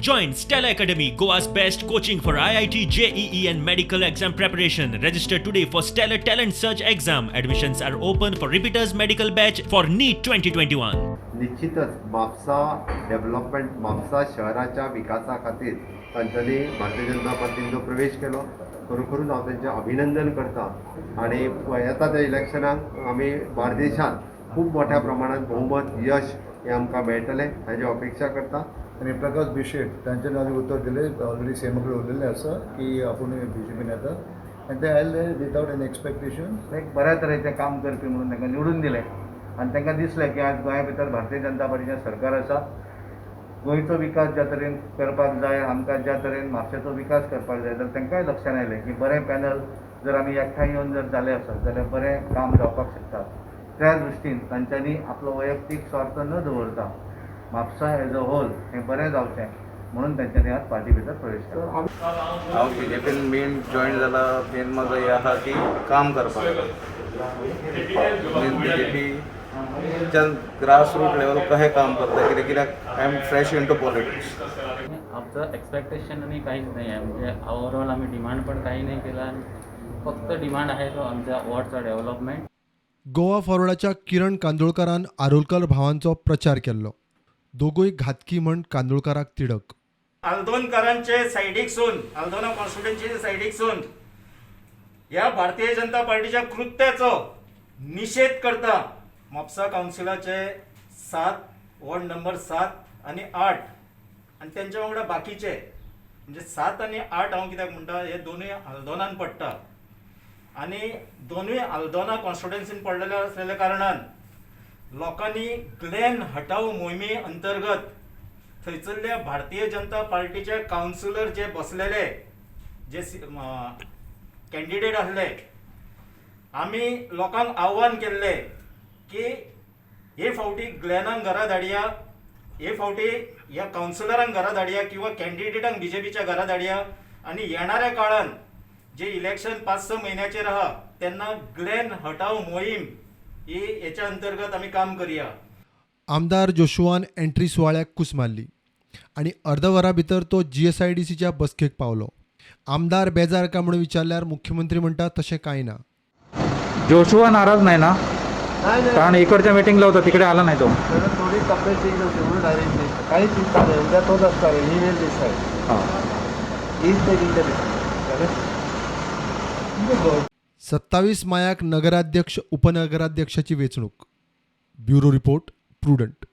Join Stella Academy, Goa's best coaching for IIT, JEE, and medical exam preparation. Register today for Stellar Talent Search exam. Admissions are open for repeaters medical batch for NEET 2021. निश्चितच Mapusa development, Mapusa शहराच्या विकासा खातीर तांच्यांनी भारतीय जनता पार्टीन जो प्रवेश केलो, खरोखरूच हांव तांचें अभिनंदन करता आनी येता त्या इलेक्शनाक आमी बार्देशांत खूब मोठ्या प्रमाणात बहुमत यश हें आमकां मेळटलें हाजी अपेक्षा करता. आनी प्रकाश बिशेट तांच्यानी आमी उतर दिलें, ऑलरेडी सीएमा कडेन उलयल्लें आसा की आपूण बीजेपीन येता आनी ते आयले विदावट एनी एक्सपेक्टेशन. एक बऱ्या तरेचें काम करपी म्हणून तांकां निवडून दिलें आनी तांकां दिसलें की आज गोंया भितर भारतीय जनता पार्टीचें सरकार आसा, गोंयचो विकास ज्या तरेन करपाक जाय आमकां, ज्या तरेन म्हापशेचो विकास करपाक जाय, जाल्यार तांकांय लक्षांत आयलें की बरें पॅनल जर आमी एकठांय येवन जर जालें आसत जाल्यार बरें काम जावपाक शकता. त्या दृश्टीन तांच्यांनी आपलो वैयक्तीक स्वार्थ न दवरता म्हापसा एज अ होल हें बरें जावचें म्हणून तांच्यांनी आज पार्टी भितर प्रवेश केलो. हांव बीजेपीन मेन जॉईन जाला. मेन म्हाजो हें आहा की काम करपाक. मेन बीजेपीच्यान ग्रास रूट लेवल कशें काम करता कितें, कित्याक I am fresh into politics. आमचं एक्सपेक्टेशन आणि काहीच नाही आहे. म्हणजे ओव्हरऑल आम्ही डिमांड पण काही नाही केला आणि फक्त डिमांड आहे तो आमच्या वॉर्डचा डेव्हलपमेंट. गोवा फॉरवर्डाच्या किरण कांदोळकारान आरोलकर भावांचो प्रचार केल्लो. दोगूय घातकी म्हण कांदोळकाराक तिडक. आल्दोनकारांचे सायडीकसून, आल्दोना कॉन्स्टिट्युएन्सीचे सायडीकसून ह्या भारतीय जनता पार्टीच्या कृत्याचो निशेध करता. म्हापसा कावन्सिलाचे 7 वॉर्ड नंबर 7 आनी 8 आनी तेंच्या वांगडा बाकीचे, म्हणजे 7 आनी 8 हांव कित्याक म्हणटा, हे दोनूय आल्दोनान पडटा आनी दोनूय आल्दोना कॉन्स्टिट्युएन्सीन पडलेले आसलेल्या कारणान लोकांनी ग्लॅन हटाव मोहिमे अंतर्गत थंयसरल्या भारतीय जनता पार्टीचे कावन्सिलर जे बसलेले, जे कॅन्डिडेट आसले, आमी लोकांक आव्हान केल्लें की हे फावटी ग्लॅनाक घरा धाडया, हे फावटी ह्या कावन्सिलरांक घरा धाडया किंवा कॅन्डिडेटांक बीजेपीच्या घरा धाडया आनी येणाऱ्या काळान जे इलेक्शन 5-6 म्हयन्याचेर आहा तेन्ना ग्लॅन हटाव मोहीम ही हेच्या अंतर्गत आमी काम करया. आमदार जोशुआन एंट्री सुवाळ्याक कूस मारली आनी अर्द वरा भितर तो जीएसआयडीसीच्या बसकेक पावलो. आमदार बेजार काय म्हणून विचारल्यार मुख्यमंत्री म्हणटा, तशें कांय ना. जोशुआ नाराज नाही ना? कारण इकडच्या मिटिंगला होता, तिकडे आला नाही तो. त्याला थोडी तब्येत ठीक नव्हती म्हणून डायरेक्ट. काही चिंता नाही, उद्या तोच असणार आहे. He will decide. Is taking the decision. 27 मायाक नगराध्यक्ष, उपनगराध्यक्षाची वेंचणूक. Bureau report, prudent.